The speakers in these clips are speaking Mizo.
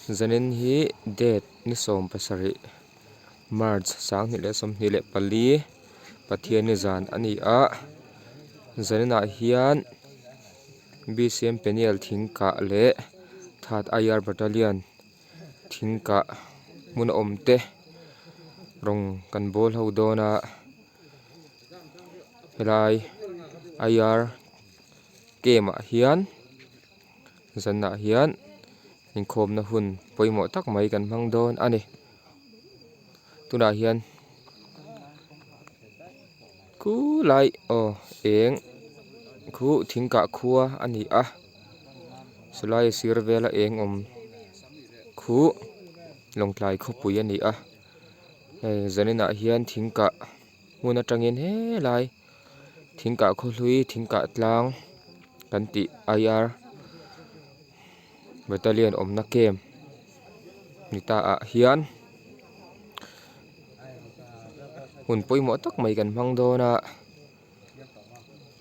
Zanin hi date ni 17 March 2024 Pathianni zan a ni a zaninah hian B_C_M Peniel thing kah leh Third I_R Battalion thing kah hmun a awm te rawng kan bawl ho dawn a helai I_R camp ah hian zanah hian inkhawmna hun pawimawh tak mai kan hmang dawn a ni tunah hian khulai aw eng khu thing kah khua a ni a sawlai a sir vela eng awm khu lawngtlai khawpui a ni a hei zaninah hian thing kah hmun atangin helai. Thingkah khawhlui thingkah tlang kan tih I_R battalion awmna camp ni ta ah hian hun pawimawh tak mai kan hmang dawn a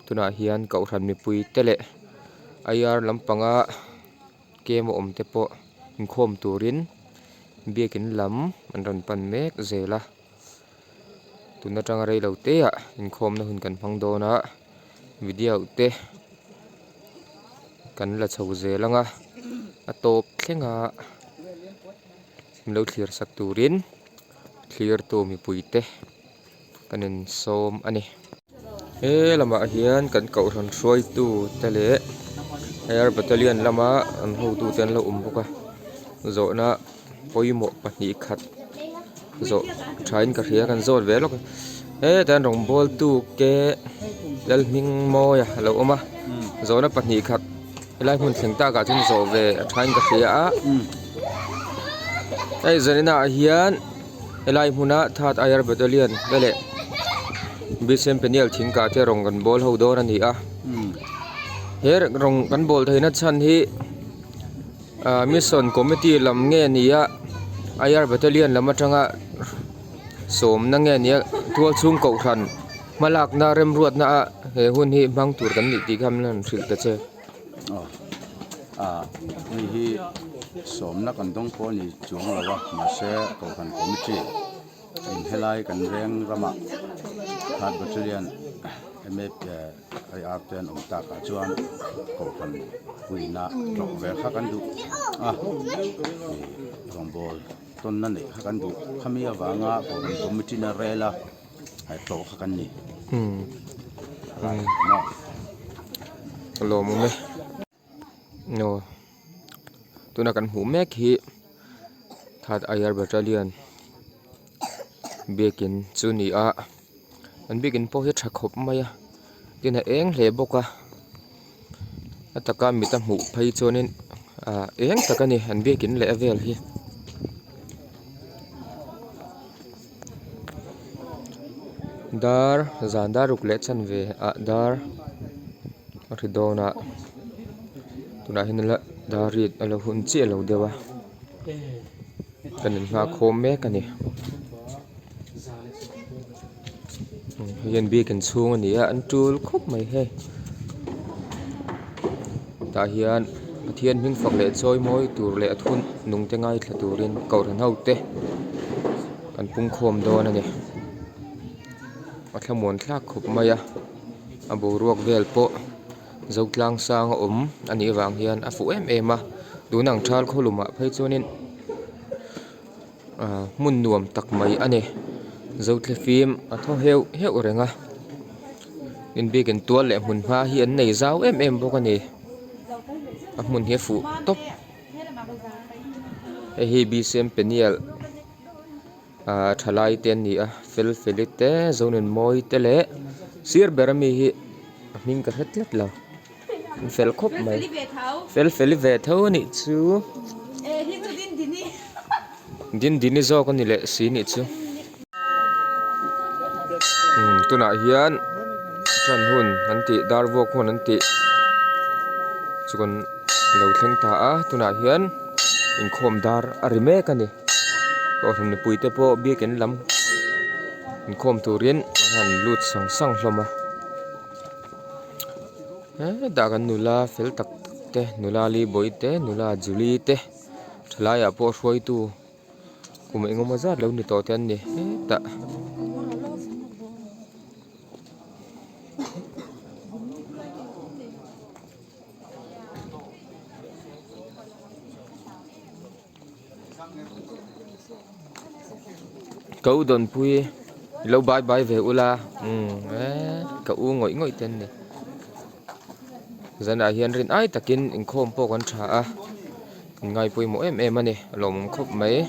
tunah hian kohhran mipui te leh I_R lampanga camp a awm te pawh inkhawm turin biakin lam an rawn pan mek zel a. Tun atanga rei lo te ah inkhawmna hun kan hmang dawn a video te kan la chho zel ang a a tawp thleng a min lo thlir sak turin thlirtu mipui te kan in sawm a ni. He lamah hian kan kohhran hruaitu te leh air battalion lama an hotu te an lo awm bawk a zawhna pawimawh 2 khat zawh thain ka hria kan zawt ve lawk a hetah hian rawngbawl tu te Lalhmingmawia a lo awm a zawhna 2 khat helai hmun thleng takah chuan zawh ve a thain ka hria a hei zaninah hian helai hmuna third air battalion te leh bcm peniel thingkah te rawng kan bawl ho dawn a ni a he rawng kan bawl theihna chhan hi. Ahh mission committee lam nge ni a I_R battalion lam atanga sawmna nge ni a tual chhung kohhran hmalakna remruatna a he hun hi hmang tur kan nih tih kha min han hrilh ta che. Aw ah hei hi sawmna kan dawng pawh a ni chuang lo a mahse kohhran committee in helai kan veng ramah third battalion M_A Hei ar te an awm takah chuan kohhran puina tlawh ve kha kan duh a ih rawngbawl tawnna neih kha kan duh khami avanga kohhran committee na rel a hei tlawh kha kan ni maw. A lawmawm e aw tuna kan hmuh mek hi third I_R battalion biakin chu a ni a. An biakin pawh hi a tha khawp mai a tin a eng hle bawk a a taka mit a hmuh phei chuanin ah eng tak a ni an biakin leh a vel hi. Dar zan dar ruk leh chanve ah dar a ri dawn a tunah hian la dar riat a la hun chiah lo deuh a kan inhnahkhawm mek a ni. Hei hian biakin chhung a ni a an tul khawp mai hei tah hian Pathian hming fak leh chawi mawi tur leh a thun nung te ngaithla turin kohhran ho te an pungkhawm dawn a ni a thlamuan thlak khawp mai a a boruak vel pawh Zotlang sang a awm a nih avang hian a fuh em em a tun ang thal khawlum ah phei chuanin. Ahh hmun nuam tak mai a ni zothlifim a thaw heuh heuh reng a inbiakin tual leh hmun hma hi an nei zau em em bawk a ni a hmun hi a fuh tawp hei hi bcm peniel ahh thalai te an ni a fel feli te zonunmawii te leh sir ber ami hi a hming ka hre tlat lo. An fel khawp mai fel feli ve tho a nih chu Dindini zawk a ni leh si nih chu umm tunah hian ṭan hun an tih dar vuak hun an tih chu kan lo thleng ta a tunah hian inkhawm dar a ri mek a ni kohhran mipui te pawh biakin lam inkhawm turin an han lut sang sang hlawm a. Hetah kan nula fel tak tak te nula Libawii te nula Julie te Thalaiah pawh hruaitu kum engemaw zat lo ni tawh te an ni hetah. Ka u dawnpui i lo bai bai ve ula umm eee ka u ngawih ngawih te an ni zanah hian rin ai takin inkhawm pawh kan tha a kan ngai pawimawh em em a ni a lawmawm khawp mai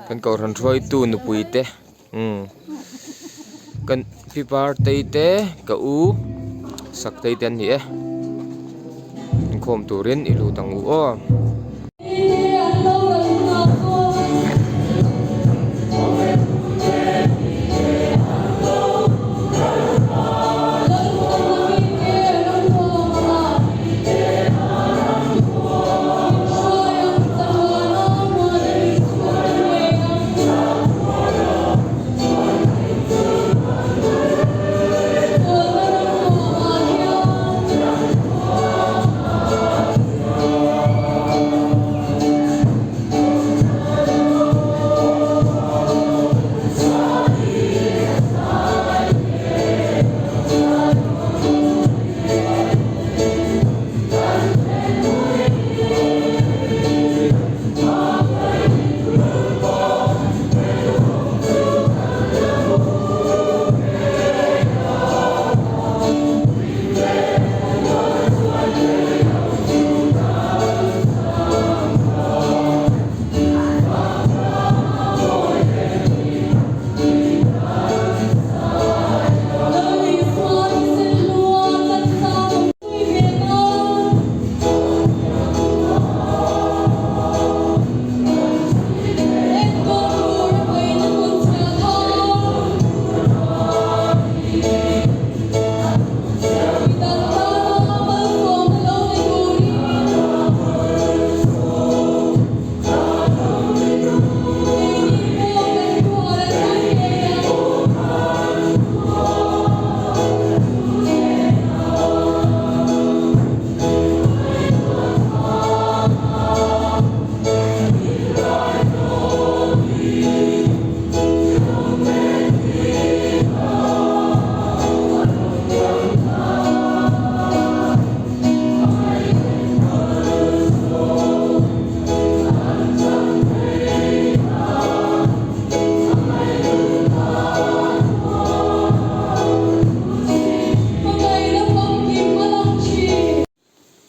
kan kohhran hruaitu nupui te umm kan pi partei te ka u saktei te an ni e inkhawm turin i lut ang u aw.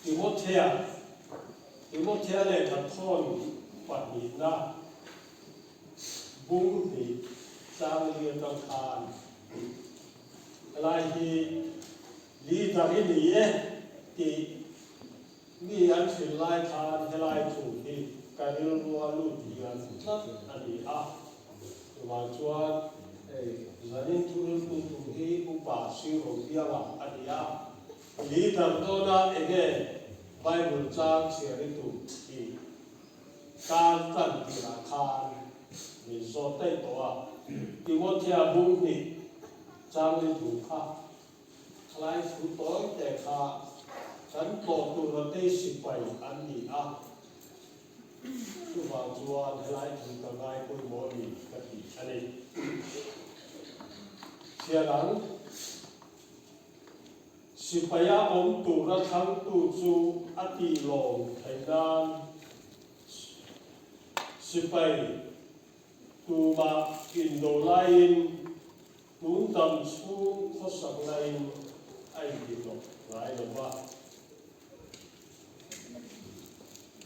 Timothea, Timothea lehkha thawn pahnihna bung hnih tlang li atang khan helai hi leader i ni e tih mi an hrilh lai khan helai thu hi ka rilrua lut lian tlat a ni a. Chuvang chuan hei zanin thu rilru tur hi upa Siro Bianga a ni a. Leader dawna enge Bible chang chhiar i tum tih kar tan tirah khan min zawt daih tawh a. Timothea bung hnih chang li thu kha Khalai thu tawi te kha kan tlawh tur Ratei sipai an ni a, chuvang chuan helai thu ka ngai pawimawh ni ka ti a ni. Chhiar ang, Sipaia awm tura thlangtu chu a tih lawm theih nan sipai tumah indo laiin Tun dam chhung khawsak laiin a intihnawk ngai lo va,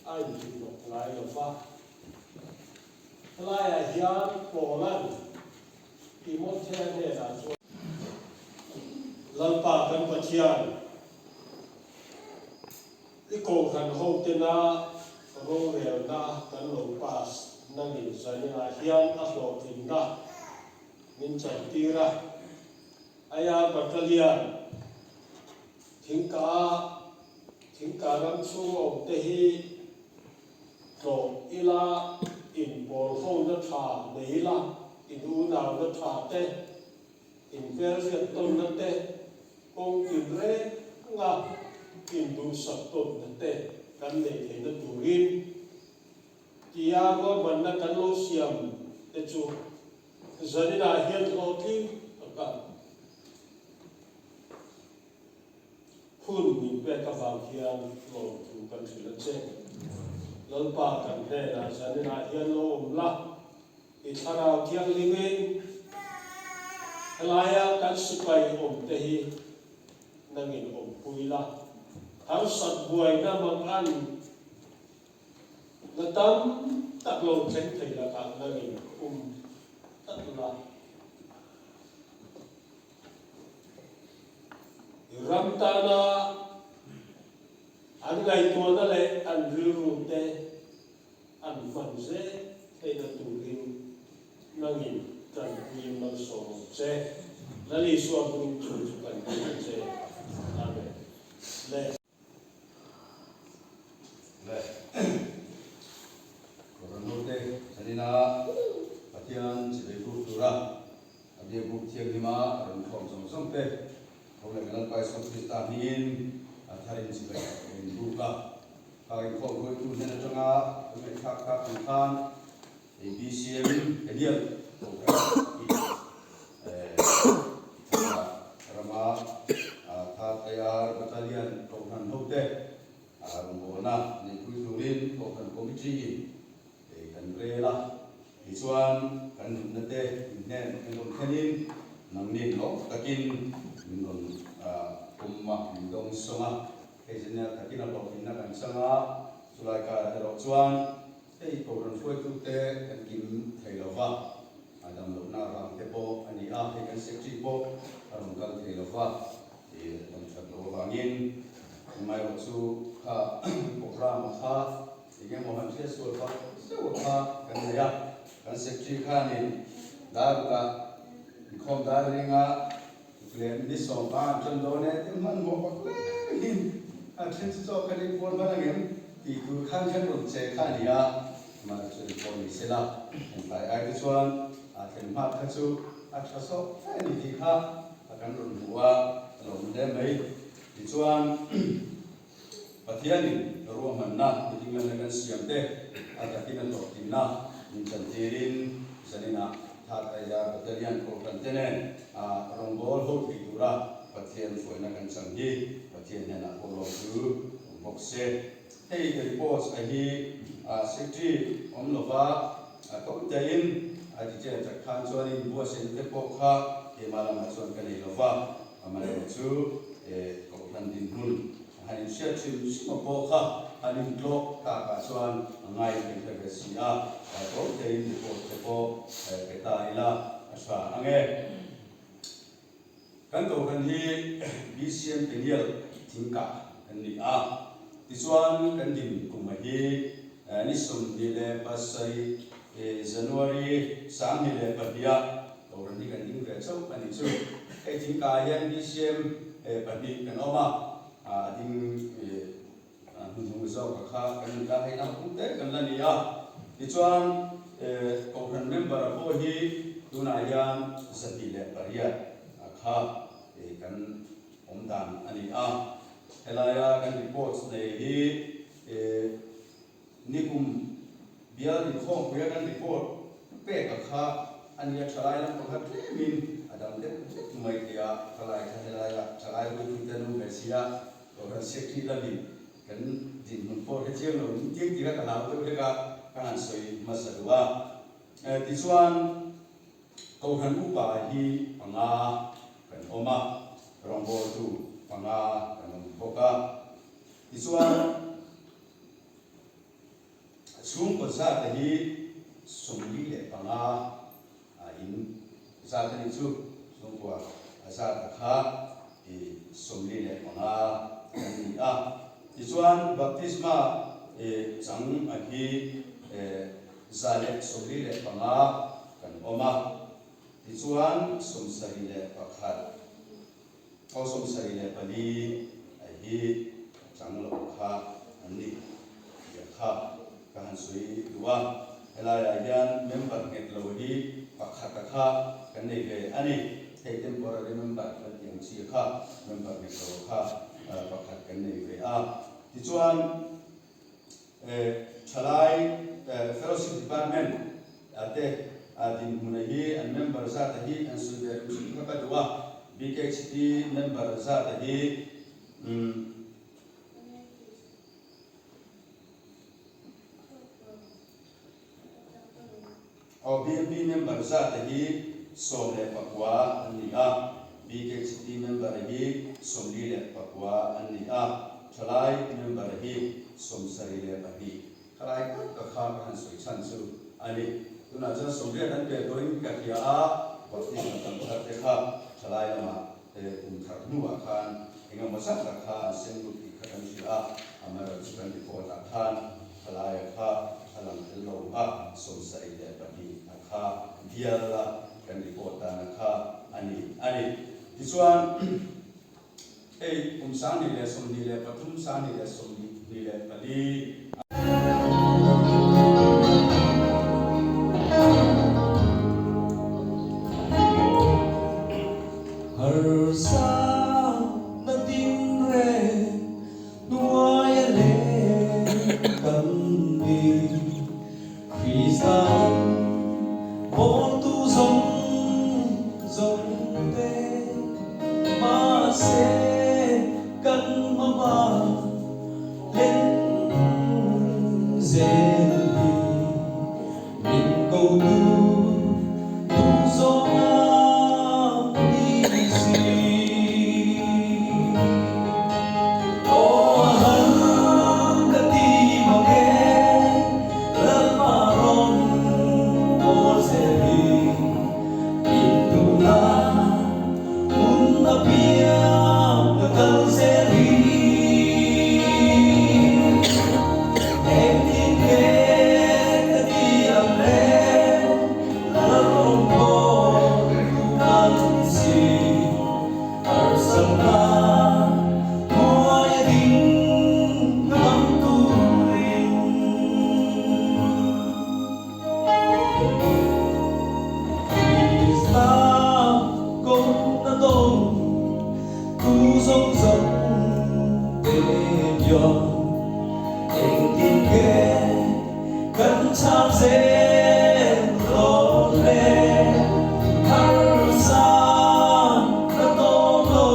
a intihnawk ngai lo va. Helaiah hian Paula'n Timothea hnenah chuan, Lalpa kan Pathian, i kohhran hotena rorelna kan lo pass nangin zaninah hian a hlawhtlinna Min chantir a, Aia Battalion thingka thingka ram chhung awm te hi tlawh ila, in pawl ho na tha nei ila, in unau na tha te, in hmelhriat tawn na te, kawng tin reng a in duhsak tawn na te. kan neih theihna turin tia ruahmanna kan lo siam te chu zaninah hian hlawhtling taka hun min pek avang hian lawmthu kan hrilh a che. Lalpa kan hnenah zaninah hian lo awm la, i thlarau thianghlimin helaia kan sipai awm te hi nangin awmpui la, harsat buaina mang an na tam tak lo thleng thei lakah nangin um tlat la. Ram tana an ngaihtuahna leh an rilru te an hman zel theihna turin nangin tanpui malsawm ang che. Lal Isua hming chu chu kan dil ang che. Amen. Le. Le. Kohhran hote zanina Pathian chibai buk tura a biakbuk thianghlima rawn khawm zawng zawng te tho leh kan Lalpa Isua Krista hmingin a tharin chibai ka inbuk a. Kha inkhawm hruaitu hnen atanga kan ngaihthlak tak ang khan hei BCM Daniel Kohhran hi Ithaka rama Third AR Battalion Kohhran hote rawngbawlna neihpui turin Kohhran Committee in kan rel a. Tichuan kan nunna te inhnen kan rawn thlenin nangni lawm takin min rawn pawm a, min dawngsawng a. Hei zania takin a hlawhtlinna kan chang a, chulai karah erawh chuan hei Kohhran hruaitute kan kim thei lo va, a damlohna avang te pawh a ni a, hei kan secretary pawh a rawn kal thei lo va, ih a dam that loh avangin amaherawh chu kha programme a kha eng emaw han hriat sual pah zeuh a kha kan nei a, kan secretary khanin darukah inkhawm dar ringa Leh ni sawmpa an ṭan dawn e tih hmanhmawh bawk hlengin a ṭhen chu chaw kha ring puar hman angem tih tur khan khan rawn che kha a ni a, mahse chu eng pawh ni se la, engtlai ai te chuan a thlen hmat kha chu a ṭha sawk fe a ni tih kha a kan rawn hmu a, a lo hle mai. Tichuan Pathianin ruahmanna meeting lamna kan siam te a takin a hlawhtlinna min chantirin zaninah Third Air Battalion Kohhran te nen rawngbawl ho thei tura Pathian hruaina kan chang hi Pathian hnenah pawh lawm chu awm bawk se. Hei reports a hi Secretary awm lova tawite-in a detail tak khan chuanin buatsaihna te pawh kha keimah lamah chuan ka nei lova. Amaherawh chu Kohhran dinhmun a han inhriat hrim hrim a pawh kha han intlawh takah chuan a ngai kan hre ve si a, tlawmtein report te pawh pe ta ila a hra ang e. Kan Kohhran hi BCM Peniel thingkah kan ni a, tichuan kan din kum a hi ni 27 January 2002 ah Kohhran hi kan ding ve chauh a nih chu. Hei thingkah hian BCM pahnih kan awm a, a ding hnuhnung zawk a kha kan ni ta, hei naupang te kan la ni a. Tichuan Kohhran member a pawh hi tunah hian 208 a kha kan awm dan a ni a. Helaia kan reports nei hi Nikum bial inkhawmpuia kan report pek a kha a nia thalai lam pakhat tlemin a dang deuh hlek mai thei a, thalai kha helaia thalai huipui te an awm ve si a, Kohhran Secretary lamin kan dinhmun pawh hre chiang lo in tiang tir a ka hlau deuh hlek a, ka han sawi hmasa duh a. Tichuan Kohhran upa hi panga kan awm a, rawngbawltu panga kan awm bawk a, tichuan, A chhungkaw zat hi 45 a in zat a nih chu. Chhungkua a zat a kha i 45 kan ni a. Tichuan baptisma i chang a hi 145 kan awm a. Tichuan 71. Aw 74 a hi chang lo kha an ni tih kha ka han sawi duh a, helaiah hian member nghet lo hi pakhat a kha kan nei ve a ni, hei temporary member kan tih ang chi kha member nghet lo kha pakhat kan nei ve a, tichuan. Thalai Fellowship Department te dinhmuna hi an member zata hi an sawi ve hrim hrim kha ka duh a, BKHP member zata hi Aw BMP member zata hi 19 an ni a, BKHP member hi 44 an ni a, thalai member hi 72. Khalai tak ka kha ka han sawi chhan chu a ni. Tunah chuan 80 an pe tawhin ka hria a, baptisma tam thar te kha thalai lamah kum thar hnuah khan engemaw zat tak kha an sem lut tih kha kan hria a, amaherawhchu kan report ah khan thalaia kha a lang tel lo a, 72 a kha bial a kan report dan a kha a ni a ni. Tichuan hei kum 2023, 2024, Harsa na tinreng hnuaia leng kan ni. Kristan bawltu zawng zawng te mahse kan hmaba len zel hi min ko tu duh zawng a ni si. Aw har ka ti mang e, Lalpa rawn pawl zel hi min duh la, hmun apiang ka kal zel hi. Engtin nge ka ti ang le, Lalrawn pawl tu kan si. Harsatna hnuai a ding ngam turin. Krista kawng a dawng tu zawng zawng te hian engtin nge kan chhang zel dawn le? Harsa ka tawng lo,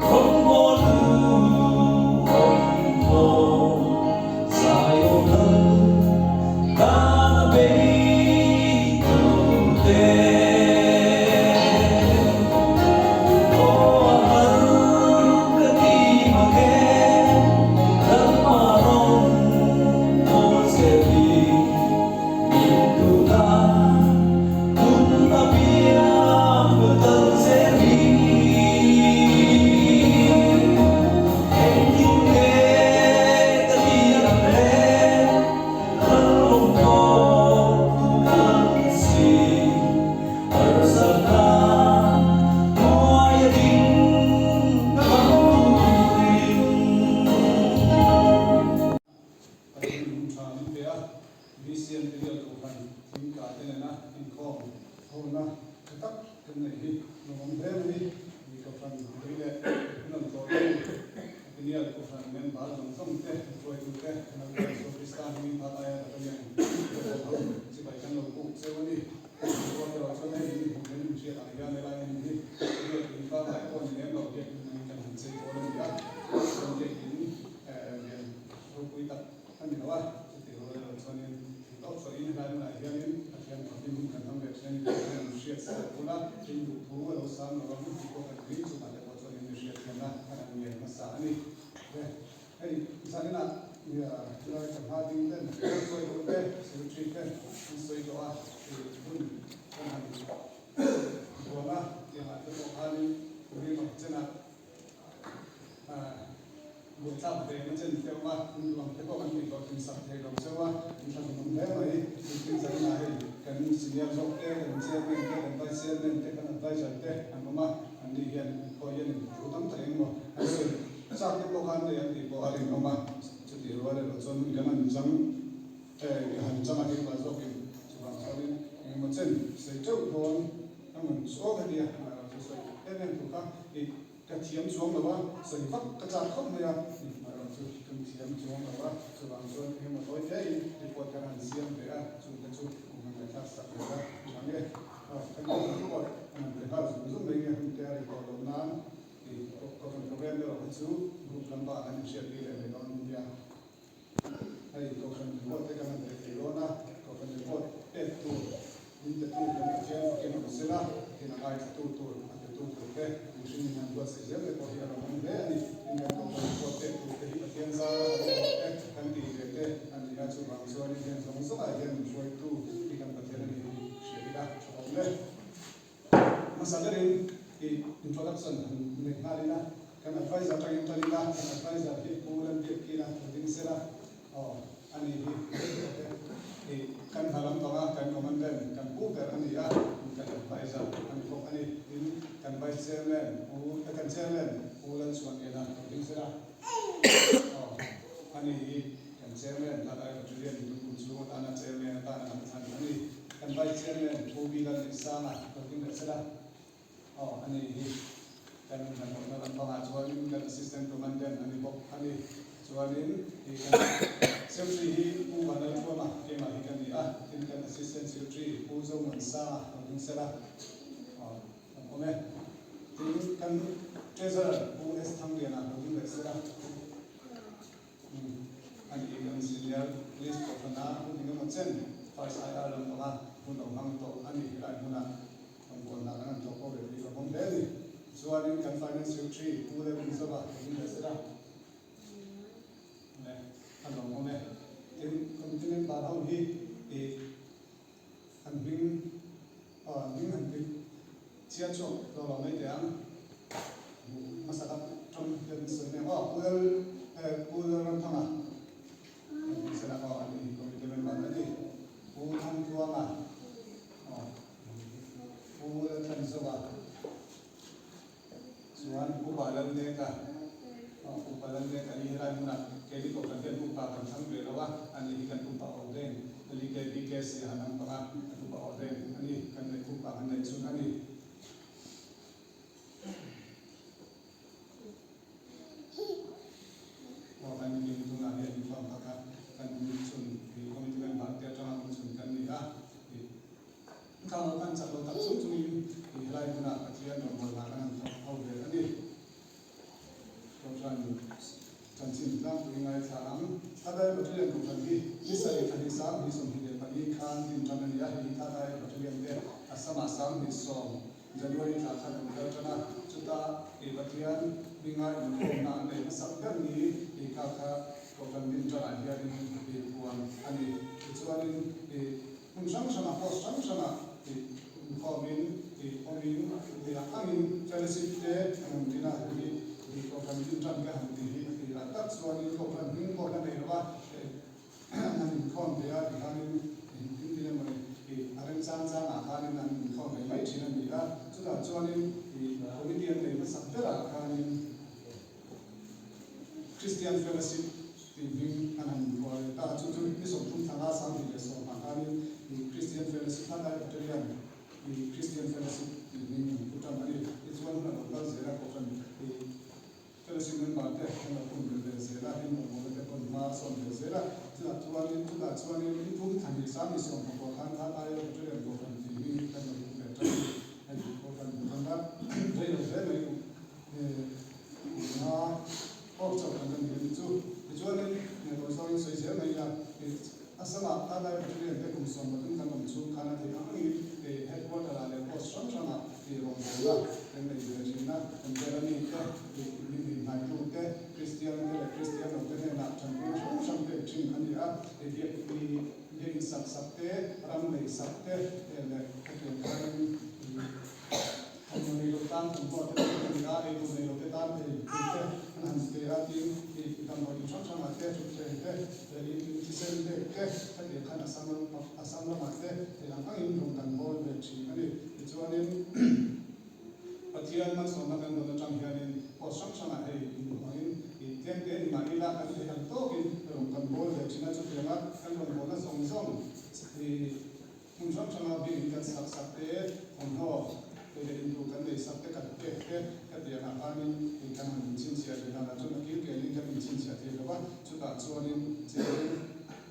rawngbawltu awm maw? Zion lal tan a beitute. Aw a har ka ti mang e, Lalpa rawn pawl zel hi min duh a, hun a piang ka kal zel hi. Engtin nge ka ti ang le, Lalrawn pawl tu kan si. Harsatna hnuai a ding ngam turin. Pathian hun tha min pe a, BCM Pilial Kohhran thingka te nena inkhawm hona tha tak kan neih hi lawmawm hle mai. Mi Kohhran hlui leh hnawn tawh tu Pilial Kohhran member zawng zawng te, hruaitu te, Lalpa Isua Krista hmingin phat aia taka lian Kohhran ho chibai kan lo buk cheu a ni. Ruat erawh chuan hei in hmuh hian in hriat ang hian helai hmun hi biak in pangngai pawh ni lem lo biak in angin kan han chei bawl a ni a, chuan biak in lian ropui tak a ni lo a, chutih rual erawh chuanin theihtawp chhuahin helai hmunah hianin Pathian fakin hun kan hmang leh thin a ni tih hian an hriat sak bul a, in duh thu a lo sam lo ang tih pawh kan ring chungah te pawh chuanin mi hriatthiamna kan han ngen hmasa a ni. Hei zaninah chulai ka hma ding ten hruaitu te secretary te an sawi tawh a, hei hun kan han buan a tiangah te pawh khanin ring awm chenah buaithlak ve na chen te awm a, hun duang te pawh kan tih tawh thin sak thei lo zeuh a, in thla hmunawm hle mai. Tin zaninah hei kan senior zawk te, kan chairman te, kan vice chairman te, kan advisor te an awm a, anni hian khawi hianin thu tam tak engemaw an sawi. Chak te pawh khan nei an tih pawh a rinawm a, chutih rual erawh chuan hun kan han chang eh han chang a keimah zawkin chuvang chuanin engemaw chen sawi teuh dawn a ngun chu ka nia amaherawh chu sawi em em tur kha i ka thiam chuang lo a, sawi vak ka chak khawp mai a, amaherawh chu kan thiam chuang lo a chuvang. chuan engemaw tawi tein report kan han siam ve a, chungte chu kum han ngaihthlak sak ve la tha nge. Kan kohhran report an han pe nghal zung zung mai nge hun te a rei tawh loh nan tih kohhran program erawh kha chu group lampah kan inhriat bik leh mai dawn nia. Hei kohhran report te kan han pe thei dawn a, kohhran report pek tur min petu kan Pathian fakin awm sela, tin a ngaithlatu tur, a petu tur te mihring in han buatsaih zel te pawh hi a rawn awm hle a ni. Tin kan kohhran report pek tur te hi Pathian zara kan report te kan tih ve te a ni a, chuvang chuanin heng zawng zawngah hian min hruaitu hi kan Pathian a ni hi hria ila tha awm e. Hmasa berin i introduction han nei nghal ila, kan adviser atangin tan ila, kan adviser hi Pu Lalbiakkina lo ding sela, aw a ni hi i kan hna lam panga kan commandant kan pu ber a ni a, kan adviser a ni bawk a ni. Tin, kan vice chairman Pu kan chairman Pu Lalchhuanliana lo ding sela, aw a ni hi. Kan Chairman Lalai Battalion tupum chhung atana Chairman atana kan thlan a ni. Kan Vice Chairman Pu B Lalneihsanga lo ding leh sela. Aw, a ni hi kan hnathawhna lampangah chuanin kan Assistant Commandant a ni bawk a ni. Chuanin hi kan Secretary hi Pu Vanlalthuama keimah hi ka ni a, tin kan Assistant Secretary Pu Zomuansanga lo ding sela. Aw, kan awm e. Tin kan Treasurer Pu S Thangliana lo ding leh sela. A ni kan Senior Police Kohhrana hun engemaw chen First IR lam panga hun lo hmang tawh a ni helai hmuna rawngbawlna kan han thawk ho leh bik a awm hle a ni. Chuanin kan Finance Secretary Pu Lalrinzova ka ding leh zet a, le a lawm awm e. Tin, Committee member ho hi ih an hming aw an hming han ti chiah chhuak lo lo mai teh ang. Hmasa tak tang hian min sawi mek aw Pu Lal eh Pu Lalramthanga an hming sela aw an ni committee member a ni. Pu Thangtluanga aw Pu Lalthanzova Chuan Upa Lalneka, Upa Lalneka hi helai hmunah keini kohhran hian upa kan thlang ve lo a, ani hi kan upa ordain, LEKBKC a han ang pang a, kan upa ordain a ni, kan neih upa kan neih chhun a ni. Aw kan in tunah hian inkhawm phak a, kan chhun committee member te atanga awm chhun kan ni a. Khang lo khan chak lo tak chung chungin i helai hmunah Pathian rawngbawlna kan han thawk ho ve a ni. Kohhran chanchin tlangpui ngaithla ang. Thadai Battalion Kohhran hi ni sarih thla hnih 2024 khan din tan a ni a, hei hi Thadai Battalion te Assam-ah 2010 January thla khan an kal tan a, chuta i Pathian hminga inkhawmna an nei hmasak ber ni i kha kha Kohhran din tanah hianin i puan a ni. Tichuanin i. Hmun hrang hrangah post hrang hrangah tih inkhawmin tih awmin tih ang angin fellowship te an awm thin a, hei hi tih kohhran din tan ka han tih hi a tih lah tak chuanin kohhran hming pawh la nei lo a, hei an inkhawm ve a tikhanin engtin tin emaw ni tih a remchang changah khanin an inkhawm ve mai thin a ni a, chutah chuanin tih committee an nei hmasak berah khanin Christian Fellowship tih hming an han inphuah leh ta a, chu chu ni 30 thla 2010 khanin Christian Fellowship Thadai Battalion Christian Fellowship tih hming an pu tan a ni. Tichuan hun a lo kal zel a, Kohhran Fellowship member te an lo pun belh ve zel a, tin rawngbawlna te pawh hma a sawn ve zel a. Chutah chuanin chutah chuanin ni thum thla hnih 2019 khan Thadai Battalion Kohhran tih hming kan lo pu ve tan a ni. Hei Kohhran hna rei lo hle mai. Tuna awk chauh kan la ni a ni chu. Tichuanin ngaihtuah zawngin sawi zel mai ila, Assam-ah Thadai Battalion te kum 13 kan awm chhung khan a theih ang angin headquarter-ah leh post hrang hrangah rawngbawlna kan nei ve thin a. Kan biala mi te, min inhnaitu te, Kristian te leh Kristian lo te hnenah tanpuina hrang hrang pek thin a ni a. Biak in sak sak te, ram lei sak te leh hetiang khanin Thawmhnaw nei lo tan thawmhnaw te pawh a ni a, ei tur nei lo te tan ei tur te an han pe a, tin ih damdawi in hrang hrangah te thutthleng te leh in in thisen pek te hetiang khan Assam ram Assam ramah te theih ang angin rawn kan bawl ve thin a ni. Tichuanin Pathian malsawmna kan dawn atang hianin post hrang hrangah hei inhmuh angin ih tlem te ni mah ila kan theih ang tawkin rawn kan bawl ve thin a, chutianga kan rawn bawlna zawng zawng ih Hmun hrang hranga biakinn kan sak sak te, thawmhnaw Ei leh in tur kan nei sak te kan pek te hetiangah khanin ih kan han inchhinchhiah ve danah chuan a kil kelin kan inchhinchhiah thei lo va, chutah chuanin cheng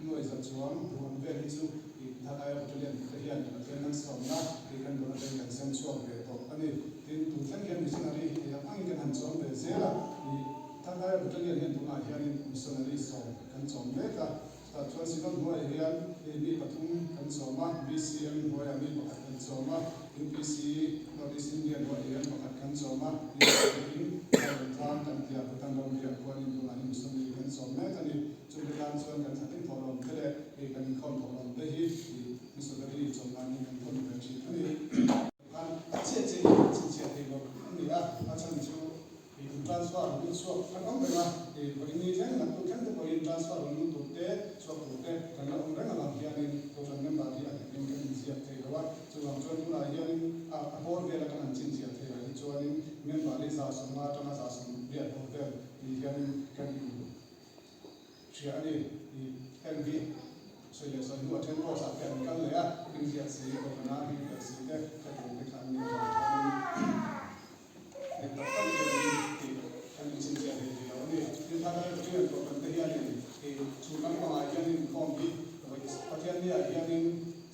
nuai za chuang ruang vel hi chu ih Dhaka Battalion te hian Pathian an sawmna ih kan dawn atangin kan sem chhuak ve tawh a ni. Tin, tun thleng hian missionary hi thei ang angin kan han chawm ve zel a, ih Dhaka Battalion hian tunah hianin missionary sawm kan chawm mek a. Chutah chuan Synod hnuaiah hian hei mi pathum kan chawm a, BCM hnuaiah mi pakhat kan chawm a, UPC North East India hnuaiah hian pakhat kan chawm a, tin Bible tlang kan tih ah Bhutan ram riah khuanin tunah hi missionary kan chawm mek a ni. Chumi tan chuan kan thlatin thawhlawm te leh hei kan inkhawm thawhlawm te hi missionary chawm nan hi kan thawn ve thin a ni. Khan a chiah chiah in kan chhinchhiah thei lo a ni a, a chhan chu In transfer lut chhuak kan awm reng a, vawiin ni thleng naktuk thleng te pawhin transfer rawn lut tur te, chhuak tur te kan la awm reng avang hianin Kohhran member hi a nghetin kan inziak thei lo a. Chuvang chuan tunah hianin a a bawr vela kan han chinchhiah thei lah hi chuanin member hi 150 atanga 180 bawr vel ni hianin kan in hria a ni. Heng hi sawi leh sawi hnu a then pawh sah te an kal leh a, inziak si, Kohhrana hming tel si te khatiang te kha an nih avang chuanin. Dik tak tak hianin tih kan inchhinchhiah thei thei lo a ni. Tin, thar lai Pathian kohhran te hianin ih chhun lampangah hianin inkhawm hi Pathian niah hianin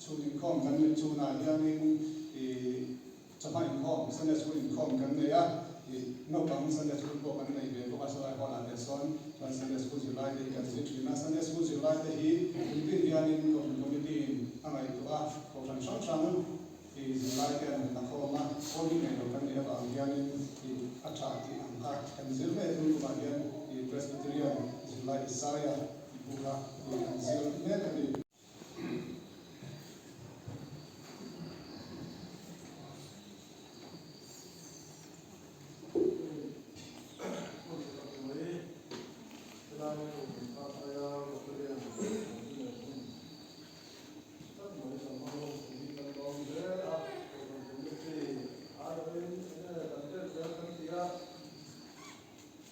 chhun inkhawm kan neih chhunah hianin ih chawhma inkhawm, Sunday School inkhawm kan nei a, ih naupang Sunday School pawh kan nei ve bawk a, sawlai hall ah te sawn chuan Sunday School zirlai te hi kan zir thin a. Sunday School zirlai te hi kumtin hianin Kohhran Committee in a ngaihtuah a, Kohhran hrang hrang I zirlai te an la khawm a, kawlhi nei lo kan nih avang hianin i a tha tih ang kha kan zir mek tun kumah hian i Presbyterian zirlai Isaiah bu kha i an zir mek a ni. Tak mai kan hmang lawm thei hi kan lawm hle a, Kohhran Committee aiawhin enge kan pek zel kan ti a,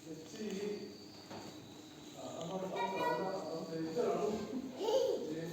Mitthi hi a hmang tangkaina a tam thei ber ang tiin.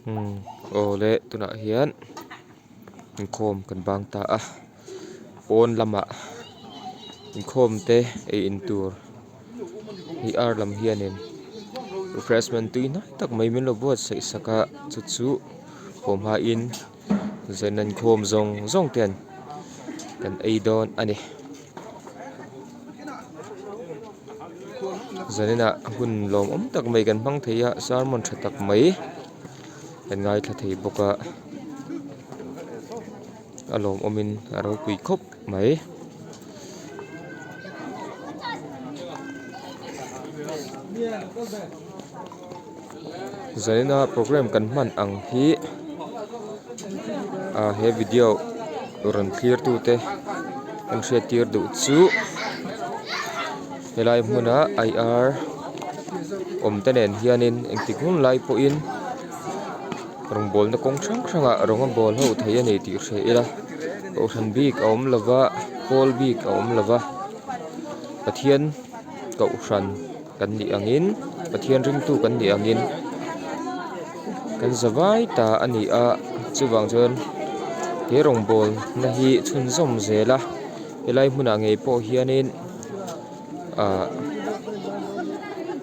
Umm aw le tunah hian inkhawm kan bang ta a pawn lamah inkhawm te ei in tur hi ar lam hianin refreshment tui hnai tak mai min lo buatsaih sak a chu chu haw hmain zen an khawm zawng zawng ten kan ei dawn a ni. Zaninah hun lawmawm tak mai kan hmang thei a sermon tha tak mai kan ngaithla thei bawk a a lawmawmin a ropui khawp mai. Zaina program kan hman ang hi ah he video rawn thlir tute an hriat tir duh chu helai hmuna IR awm te nen hianin engtik hun lai pawhin rawngbawlna kawng hrang hrangah rawng a bawl ho thei a ni tih hria ila kohhran bik a awm lova pawl bik a awm lova Pathian kohhran. Kan nih angin Pathian ringtu kan nih angin kan za vai ta a ni a chuvang chuan he rawngbawl na hi chhunzawm zel a helai hmunah ngei pawh hianin ah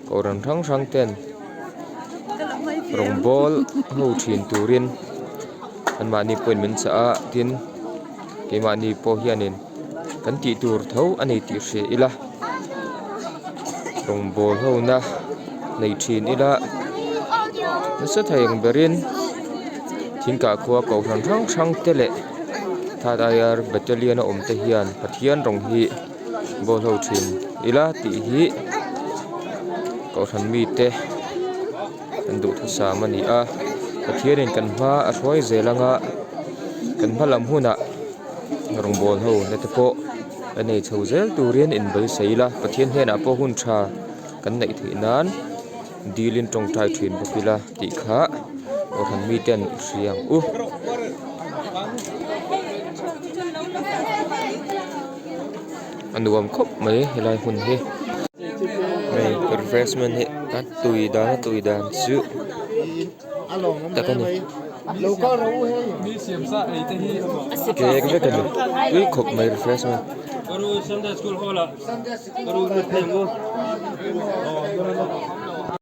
kohhran hrang hrang ten rawngbawl ho thin turin anmahni pawhin min chah a tin keimahni pawh hianin. Kan tih tur tho a nei tih hria ila rawngbawl ho na nei thin ila nasa thei ang berin thingkah khua kohhran hrang hrang te leh third IR battalion a awm te hian Pathian rawng hi bawl ho thin ila tih hi kohhran mite kan duhthusam a ni a Pathianin kan hma a hruai zel anga kan hma lam hunah. Rawngbâwl ho na te pawh a nei chho zel turin in beisei ila Pathian hnenah pawh hun tha kan neih theih nan dilin tawngtai thin bawk ila tih kha kohhran miten i hria ang u. A nuam khawp mai helai hmun hi hei refreshment hi a tui dan a tui dan chu. tak a ni cake vek a ni tui khawp mai refreshment .